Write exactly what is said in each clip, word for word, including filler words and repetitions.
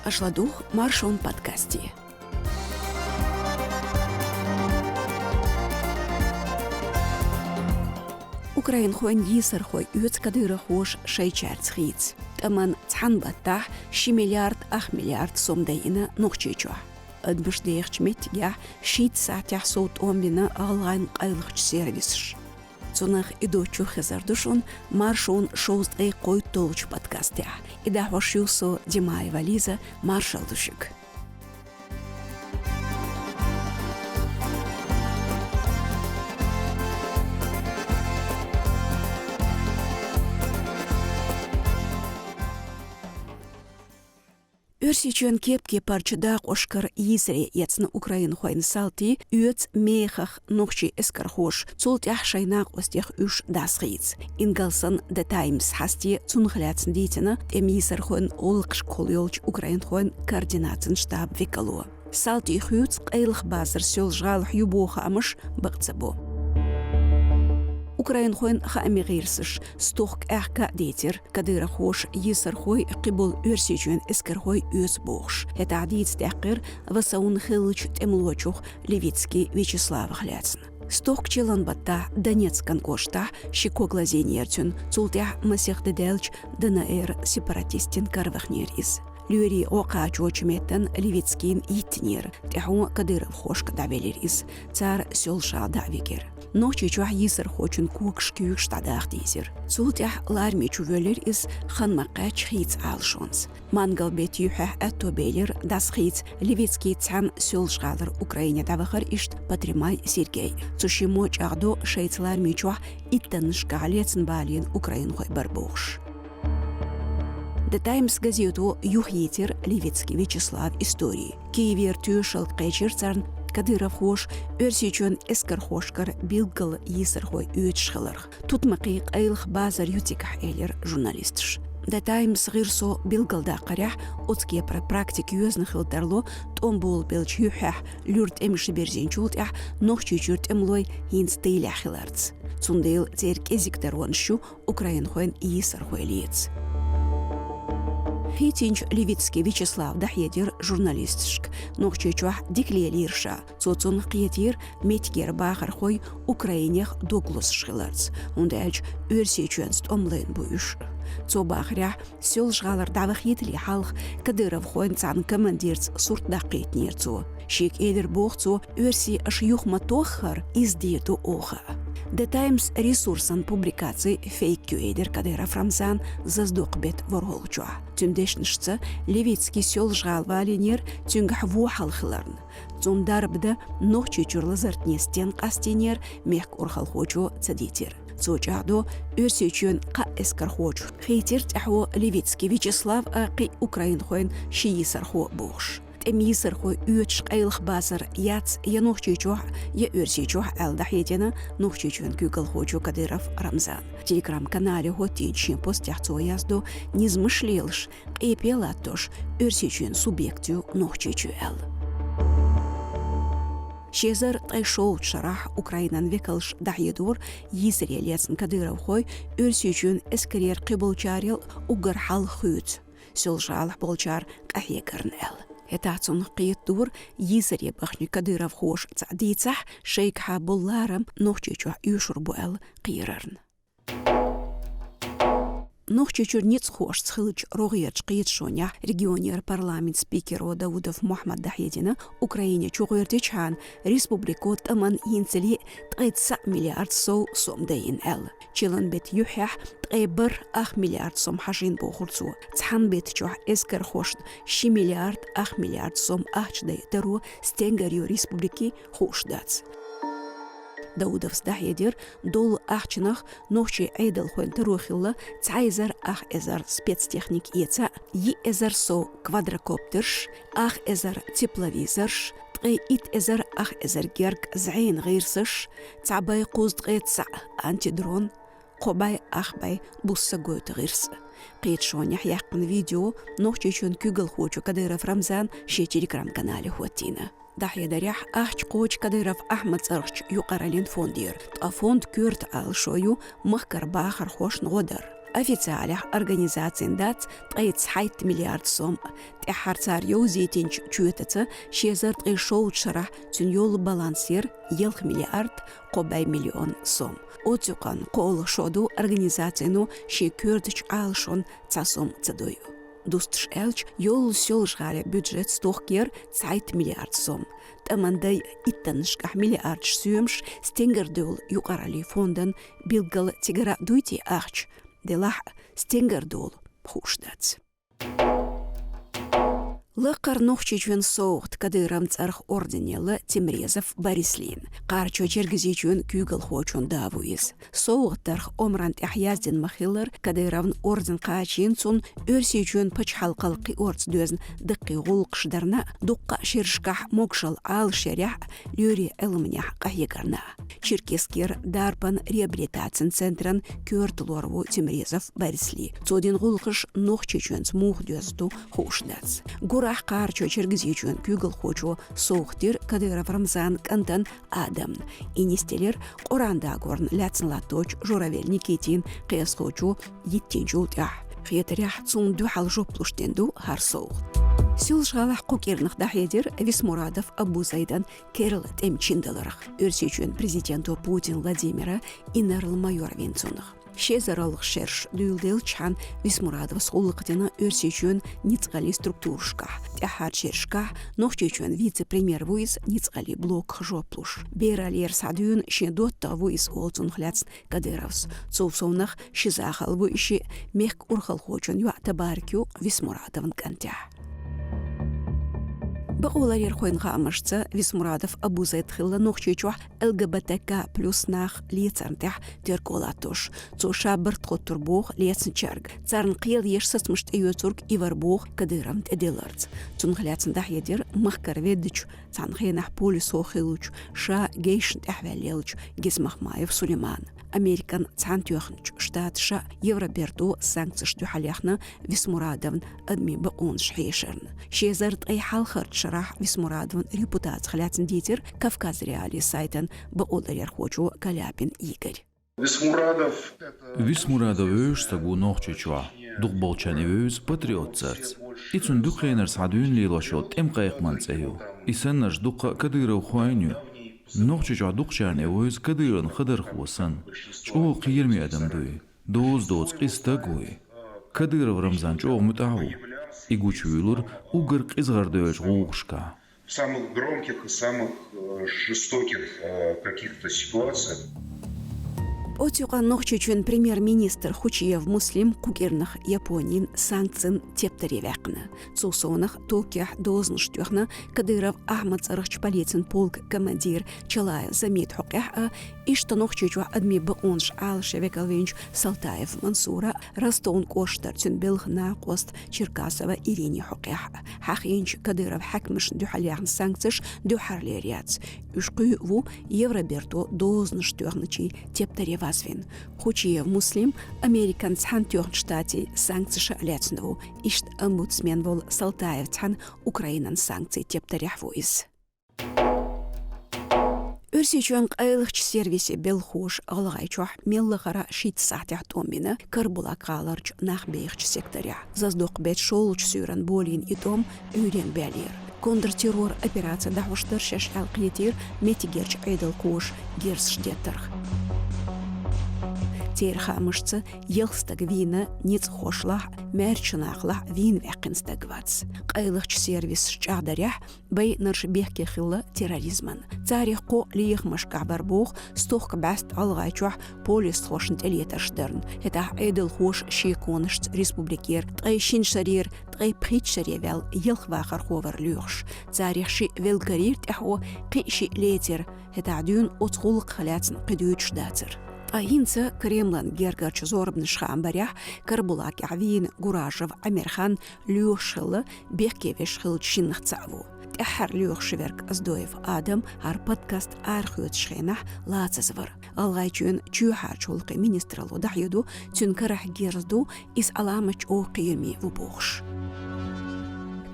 Аша ладугӀу Маршон подкасте. Украинхойн йийсархой оьцу кадыровхоша шайчаьрца хийца. ТӀеман цхьана баттахь ши миллиард ах миллиард сом дайина Нохчийчохь. Адамаш дехачу меттигехь шийтта сахьтехь сов тӀом бина гӀалгӀайн къайлахчу сервисаша. Цунах и доцчух хезар ду шуна Маршон шовзткъе кхойтталгӀачу подкастехь. И дӀахьош ю со, Димаева Лиза, маршалла ду шуьга. Оьрсийчоьнан кеп-кепарчу дакъошкара йийсаре эцна украинхойн салтий оьцу мехах нохчийн эскархоша, цул тӀаьхьа шайн накъостех уьш дӀасахийца. Ингалсан The Times хьасте цунах лаьцна дийцина тӀеман йийсархойн гӀуллакхашкахула йолчу украинхойн координацин штабан векало. Салтий хуьйцу къайлаха базар Соьлжа-ГӀалахь ю боху хаамаш бакъ ца бо. Украинхойн хаамийн гӀирсаша стохка аьхка а дийцира, кадыровхоша йийсархой, кхиболу Оьрсийчоьнан эскархой оьцу бохуш. ХӀетахь дийца даьккхира ВСУ-н хиллачу тӀемалочух Левицкий Вячеславах лаьцна. Стохка чиллан баттахь Донецкан кӀоштахь ши ког лазийнера цуьнан, цул тӀаьхьа масех де даьлча ДНР-н сепаратистийн кара ваханера иза. Лоьрийн гӀо кхачочу меттана Левицкийна йиттинера, тӀаьхьо кадыровхошка дӀавелира иза. Цара Соьлжа-ГӀала дӀа а вигира. Нохчийчохь йийсархочун когаш куьйгаш дӀадаха дийзира. Цул тӀаьхьа ларме чу воьллира иза, хан ма кхаьчча хийца Ӏалашонца. Мангал-беттан юьххьехь аьтто белира дӀасахийца Левицкий цхьаьна Соьлжа-ГӀалара Украине дӀавахар иштта Патримай Сергей. Цу шиммо чӀагӀдо шайца ларме чохь иттаннашкахь лецна балийна украинхой бара бохуш. The Times газето юхайийцира Левицкий Вячеславан истори. Киевера тоьшалла кхечира царна кадыровхоша Оьрсийчоьнан эскархошкара билггал йийсархой оьцуш хиларх. Тутмакхийн къайлаха базар ю цигахь, элира журналисташа. The Times гӀирсо билгалдаккхарехь, оцу кепара практика йоьзна хила тарло, тӀом болабеллачу юьххьехь луьра тӀемаш бирзинчул тӀаьхьа Нохчийчуьра тӀемалой хӀинца тӀелехь хиларца. Цундела церан кӀезиг таронаш ю украинхойн йийсархой леца. Хийцинчу Левицкий Вячеслава дӀахьедира журналисташка, Нохчийчохь дика лелийра ша. Цо цунах кхетийра меттигера бахархой Украинех дог лозуш хиларца, хӀунда аьлча Оьрсийчоьнца тӀом лайна бу уьш. Цо бахарехь, Соьлжа-ГӀалара дӀавахийтале хьалха кадыровхойн цхьана командирца сурт даккхийтинера цо. Шега элира боху цо: «Оьрсий аша юха ма тоххара, иза дийр ду оха». The Times ресурсан публикаци фейк ю, элира Кадыров Рамзана зазадоккху беттан ворхӀалгӀачохь. Цуьнан дешнашца, Левицкий Соьлжа-ГӀала валийнера цуьнгахь вон хьал хиларна. Цунна дарба дан Нохчийчуьра лазартане стенна къастийнера мехкан урхалхочо ца дийцира. Цо чӀагӀдо, Оьрсийчоьнан кхаа эскархочух хийцира тӀаьхьо Левицкий Вячеслав а, кхин украинхойн ши йийсархо а бохуш. ТӀеман йийсархой оьцуш къайлаха базар яц я Нохчийчохь, я Оьрсийчохь аьлла дӀахьедина Нохчийчоьнан куьйгалхочо Кадыров Рамзана. Telegram-канале хӀоттийначу шен постехь цо яздо, низамаш лелаш, къепе латтош, Оьрсийчоьнан субъект ю Нохчийчоь аьлла. Ши эзар ткъе шолгӀачу шарахь Украинан векалша дӀахьедора, йийсаре лецна кадыровхой Оьрсийчоьнан эскарера кхиболчарел уггар хьалха хуьйцу, Соьлжа-ГӀалахь болчара къахьегарна аьлла. ХӀетахь цунах кхетадора, йийсаре баханчу кадыровхоша цхьаъ дийцахь, шайгахьа болу ларам Нохчийчохь оьшур бу аьлла кхерарна. Нохчийчуьра ницкъахошца хиллачу рогӀерачу кхеташонехь регионера парламентан спикеро Даудов Мухьаммада дӀахьедина, Украине чу гӀоьртичхьана, республико тӀамна хӀинцале ткъе цхьаъ миллиард сов сом дайина аьлла. Чиллан беттан юьххьехь ткъе бархӀ ах миллиард сом хьажийна бохура цо. Цхьана беттан чохь эскархошна ши миллиард ах миллиард сом ахча дайа таро стенгара ю республикин, хууш дац. Даудовс дӀахьедира, долу ахчанах нохчийн Ӏедалхойн таро хилла цхьа эзар ах эзар спецтехника эца, йиъ эзар сов квадрокоптерш, ах эзар тепловизорш, ткъе итт эзар ах эзар герга зӀенан гӀирсаш, цхьа бӀе кхузткъе цхьаъ антидрон, кхо бӀе ах бӀе буссагойту гӀирс. Кхеташонехь яьккхина видео Нохчийчоьнан куьйгалхочо Кадыров Рамзана шен Telegram-канале хӀоттийна. ДӀахьедарехь, ахча кхочу Кадыров Ахьмадан цӀарахчу юкъараллин фондера, ткъа фондан коьрта Ӏалашо ю махкара бахархошна гӀо дар. Официалехь организацин дац ткъе цхьайтта миллиард сом. ТӀеххьара цара йовзийтинчу чоьтаца ши эзар ткъе шолгӀачу шарахь цуьнан йолу баланс яра ялх миллиард кхо бӀе миллион сом. Оцу юкъанна кхоалгӀа шо ду организацино шен коьртачу Ӏалашонна цхьа сом ца дойу. Дусташ аьлча, йоллу Соьлжа-ГӀалин бюджет стохка яра цхьайтта миллиард сом. ТӀаман дай иттаннашкахь миллиардаш соьмаш стенгара долу юкъараллин фондан билггал цигара а дуй те ахча? Делахь а, стенгара долу хууш дац. Лакхара Нохчийчоьнан совгӀат Кадыровн цӀарах орден елла Темрезов Борислина. Кхарачой-Чергазийчоьнан куьйгалхочун да ву иза. СовгӀат дарх омран тӀехь яздина ма-хиллара, Кадыровн орден кхачийна цунна Оьрсийчоьнан пачхьалкхал кхиорца доьзна даккхий гӀуллакхаш дарна, дуккха а шерашкахь могушалла Ӏалашъярехь а, лоьрийн Ӏилманехь къахьегарна. Черкесскера дарбан реабилитацин центран коьрта лор ву Темрезов Борислин. Цо дина гӀуллакхаш Нохчийчоьнца муха доьзна ду хууш дац. Гурахь Кхарачой-Чергазийчоьнан куьйгалхочо совгӀат дира Кадыров Рамзанан кӀантана Адамна. И нисделира Къуръан дагорна лаьцна латточу Журавель Никитин кхиазхочо йиттинчул тӀаьхьа. Хетарехь, цунна дуьхьал жоп луш дина ду хӀара совгӀат. Соьлжа-ГӀалахь кху кӀирнах дӀахьедира Висмурадов Абузайдан керла тӀеман чиндаларх. Оьрсийчоьнан президенто Путин Владимира инарла-майор вина цунах. Ши эзарлагӀа шераш дуьйладелчхьана Висмурадовс гӀуллакх дина Оьрсийчоьнан ницкъаллин структурашкахь. ТӀаьххьарчу шерашкахь Нохчийчоьнан вице-премьер ву иза ницкъаллин блоках жоп луш. Бераллера схьадуьйна шен доттагӀа ву иза олу цунах лаьцна Кадыровс. Цул совнах ши захалла ву и шиъ, мехкан урхалхочун йоӀ Табарик ю Висмурадовн кӀантехь. Бакъоларъярхойн хаамашца, Висмурадов Абузайд хилла Нохчийчохь Л Г Б Т К плюс нах лецарна тӀехь терго латтош. Цо ша барт хоттур боху лецначаьрга. Царна кхел еш сацамаш тӀеоьцург и вара боху Кадыровна тӀедилларца. Цунах лаьцна дӀахьедира махкара веддачу, цхьана хенахь полисхо хиллачу, ша гейшна тӀаьхьаваьлла еллачу Гезмахмаев Сулеймана. Американ Цхьаьнатоьхначу Штаташа Евроберто санкцеш дуьхьал яьхна Висмурадовн адамийн бакъонаш хьешарна. Ши эзар ткъе хьалхарчу шарахь Висмурадовн репутацих лаьцна дийцира Кавказ.Реалии сайтан бакъоларъярхочо Каляпин Игорь. Висмурадов — это... Висмурадов вевзаш стаг ву Нохчийчохь, дукхахболчарна и вевза патриот цӀарца. И цуьнан дукха хенара схьадуьйна лелош йолу тӀеман къайкъаман цӀе ю. И саннарш дуккха а кадыровхойн ю. Нохчийчохь дукхачарна и вевза Кадыровн хадархо санна. ЧӀогӀа кхераме адам ду и. Доза доцу къиза стаг ву и. Кадыров Рамзан чӀогӀа муьтӀахь ву. И гучувуьйлура уггар къиза гӀар доьллачу гӀуллакхашкахь. В самых громких и самых, э, жестоких, э, каких-то ситуациях. Оцу юкъанна Нохчийчоьнан премьер-министр Хучиев Муслим кху кӀирнах Японин санкцийн тептаре ваьккхина. Цул совнах Токиохь дозанаш тоьхна Кадыров Ахьмадан цӀарахчу полицин полкан командир Чалаев Замидан хьокъехь а, иштта Нохчийчохь адамийн бакъонаш Ӏалашъян векал винчу Салтаев Мансуран, Ростовн кӀоштара цуьнан белхан накъост Черкасова Иринин хьокъехь а. Хьахийначу Кадыров хьаькамашна дуьхьал яьхна санкцеш дуьххьарлера яц. Уьш кхин а ву Евроберто дозанаш тоьхначийн тептаре вазвина. Хучиев Муслим Американ Цхьаьнатоьхначу Штатийн санкцеша а лаьцна ву. Иштта омбудсмен волу Салтаев цхьаьна Украинан санкцийн тептарехь ву иза. Оьрсийчоьнан къайлахчу сервисийн белхахоша ГӀалгӀайчохь мел лахара шийтта сахьтехь тӀом бина Карабулак-гӀаларчу нах бехачу секторехь. Зазадоккху беттан шолгӀачу суьйранна болийна и тӀом Ӏуьйренга баьллера. Контртеррор операци дӀахьош дара шаьш аьлла кхетийра меттигерчу Ӏедалхоша герзаш деттарх. Церан хаамашца, ялх стаг вийна ницкъахошлахь а, маьрчу нахалахь а вийна ваьккхина стаг вац. Къайлахчу сервисаша чӀагӀдарехь, байинарш бехке хилла терроризман. Царах кхоъ лехамашкахь бара боху, стохка бӀаьста ГӀалгӀайчохь полисхошна тӀелетарш дарна. ХӀетахь Ӏедалхоша шеконашца республикера ткъе шина шарера ткъе пхийтта шаре ваьлла ялх вахархо вара лоьхуш. Царах шиъ велла карийра тӀаьхьо, кхин а шиъ лецира. ХӀетахь дуьйна оцу гӀуллакхах лаьцна кхин дуьйцуш дацара. Ткъа хӀинца Кремлан гергарчу зорбанаш хаам барехь, Карабулакехь вийна Гуражев Ӏамирхан лоьхуш хилла, бехке веш хиллачу шиннах цхьаъ ву. ТӀаьххьара лоьхуш верг Оздоев Адам хӀара подкаст арахоьцуш хенахь лацаза вара. ГӀалгӀайчоьнан чоьхьарчу гӀуллакхийн министралло дӀахьеду, цуьнан карахь герз ду, иза Ӏаламат чӀогӀа кхераме ву бохуш.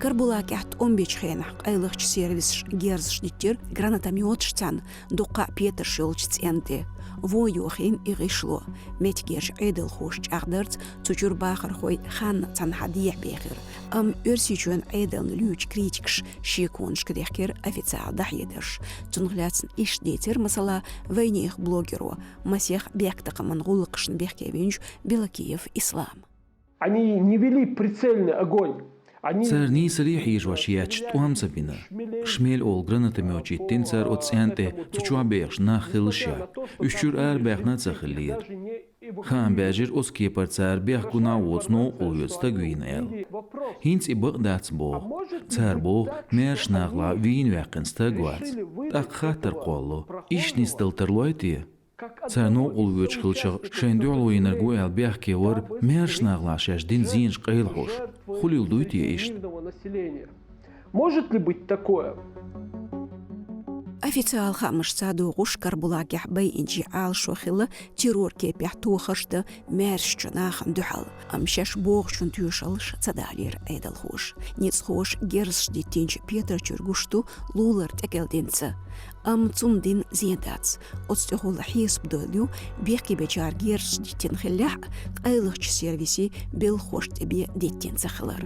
Карабулакехь тӀом бечу хенахь къайлахчу сервисаша герзаш диттира гранатомёташца, дуккха а петарш йолчу цӀенна тӀе. Вон йохийна и гӀишло. Меттигерчу Ӏедалхоша чӀагӀдарца, цу чуьра бахархой ханна цхьанхьа дехьабехира. Амма Оьрсийчоьнан Ӏедална луьйчу критикаша шеконашка дехкира официалан дӀахьедарш. Цунах лаьцна иштта дийцира, масала, вайнехан блогеро, масех бехктакхаман гӀуллакхашна бехке винчу Белокиев Ислама. Они не вели прицельный огонь. Они Цара нийсаре хьежош етташ тӀом ца бина. Шмель олу гранатомёт йиттина цара оцу цӀенна тӀе, цу чохь бехаш нах хилла ша. Уьш чуьра арабаьхна а ца хиллера. Хаам баьжира, оцу кепара цара бехк гуна а воцу новкъарло йоцу стаг вийна аьлла. ХӀинца и бакъ дац боху. Цара боху, маьрша нахала вийна ваьккхина стаг вац. ТӀаккха хаттар кхоллало, иштта нисдала тарлой те? Цара новкъарло воьдуш хилча, шайна дуьхьало йинарг ву аьлла бехке вара, маьрша нахала шаьш дина зенаш къайлахьош. Хуьлийла дуй те иштта? Может ли быть такое? Официалан хаамашца догӀуш, Карабулакехь байинчийн Ӏалашо хилла террор кепехь тохарш дан маьршачу нахана дуьхьал. Амма шаьш бохучун тоьшаллаш ца далийра Ӏедалхоша. Ницкъахоша герзаш диттинчу петарчуьра гуш ду лулара тӀекӀел дина цӀа. Амма цунна дина зен дац. Оцу тӀехула хьесап долу ю, бехке бечара герзаш диттина хиллехь а, къайлахчу сервисийн белхахошна тӀе бен диттина ца хилар.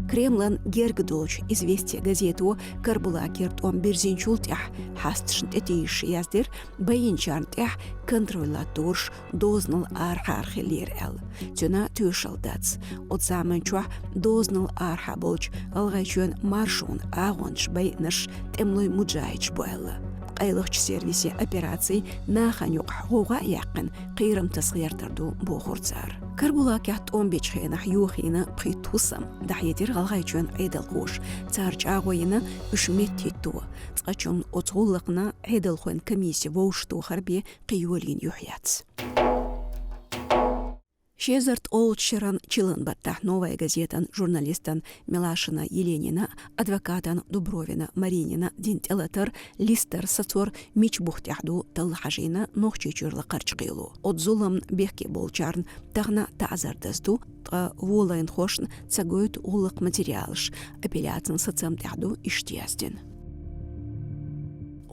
Кремлан герга долчу «Известия» газето Карабулакера тӀом бирзинчул тӀаьхьа хьасташна тӀетийжаш яздира, байинчарна тӀехь контроль латтораш дозанал арахьара хиллера аьлла. Цуьнан тоьшалла дац. Оцу заман чохь дозанал арахьа болчу ГӀалгӀайчоьнан маршонан агӀончаша байинарш тӀемалой муджахӀидаш бу аьлла. Къайлахчу сервисийн операци нахана юкъахь гӀовгӀа а яьккхина, кхерам таса гӀертар ду, бохура цара. Карабулакехь тӀом бечу хенахь йохийна пхийтта хӀусам дӀахьедира ГӀалгӀайчоьнан Ӏедалхоша. Цара чӀагӀо йина уьш меттахӀитто. Цкъачунна оцу гӀуллакхна Ӏедалхойн комисси вовшахтохар бен кхин йолийна юьхь яц. Ши эзар ткъолгӀачу шеран чиллан баттахь «Новая газетан» журналистан Милашина Еленина, адвокатан Дубровина Маринина дина тӀелатар, листар, сацор мича бух тӀехь ду талла хьажийна Нохчийчуьра лакхарчу кхело. Оцу зуламна бехке болчарна тахана таӀзар дазду, ткъа волайнахошна ца гойту гӀуллакх материалаш, апелляцин сацам тӀехь ду иштта яздина.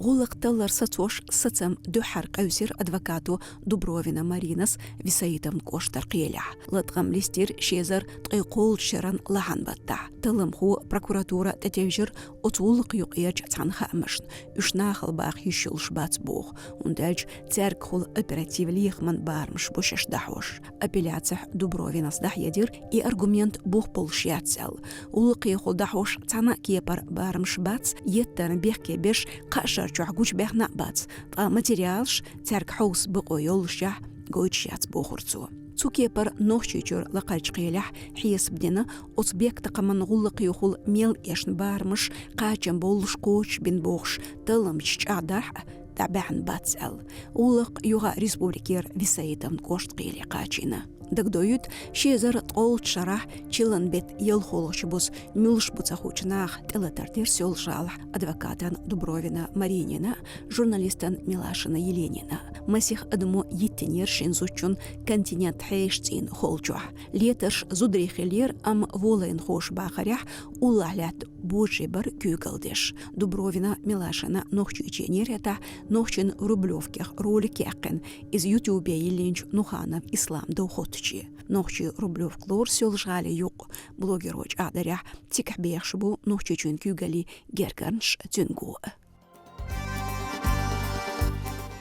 ГӀуллакх таллар сацош сацам дуьххьара къевсира адвокато Дубровина Маринас Висаитовн кӀоштара кхелехь. Латкъам листира ши эзар ткъе кхоалгӀачу шеран лахьан баттахь. Талламхо прокуратура тӀетевжира оцу гӀуллакх юкъерчу цхьана хаамашна, уьш нахала баха йиш йолуш бац боху, хӀунда аьлча цаьргахула оператив лехаман барамаш бу шаьш дӀахьош. Апелляцехь Дубровинас дӀахьедира, и аргумент бух болуш яц аьлла. ГӀуллакхехула дӀахьош цхьана а кепара барамаш бац, еттарна бехке беш кхаа шарчохь гучубаьхна а бац, ткъа материалаш цаьрга хьовса бакъо йоллушехь гойтуш яц, бохура цо. Цу кепара Нохчийчуьра лакхарчу кхелехь хьесап дина, оцу бехктакхаман гӀуллакхехула мел эшна барамаш кхачам боллуш кхочушбина бохуш талламчаш чӀагӀдарх а, дӀабаьхьна бац аьлла. ГӀуллакх юха республикера Висаитовн кӀоштан кхеле кхачийна. Дагадоуьйту, ши эзар ткъолгӀачу шарахь чиллан беттан ялхолгӀачу буза муьлш бу ца хуучу наха тӀелатар дира Соьлжа-ГӀалахь адвокатан Дубровина Маринина, журналистан Милашина Еленина. Масех адамо йиттинера шина зудчун континент хьешан цӀийнан холчохь. Летарш зударий хиллера, амма волайнахоша бахарехь, уллохь лаьтта божарий бара куьйгалла деш. Дубровина Милашина Нохчийчу енера хӀетахь, нохчийн Рублевкех ролик яьккхина, иза ютубе йиллинчу Нуханов Ислам дов хоттуче. Нохчийн Рублевка лору Соьлжа-ГӀалин юкъ. Блогеро чӀагӀдарехь, цигахь бехаш бу Нохчийчоьнан куьйгаллин гергарнаш, цуьнан го а.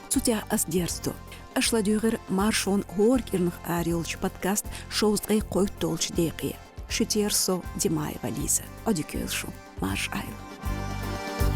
Цу тӀехь ас дерзадо. Аша ладуьйгӀира маршонан хӀора кӀирнах арайолчу подкаст шовзткъе кхойтталгӀачу декъе. Шуьца яра со, Димаева Лиза. Ӏодика йойла шун. Марша Ӏайла.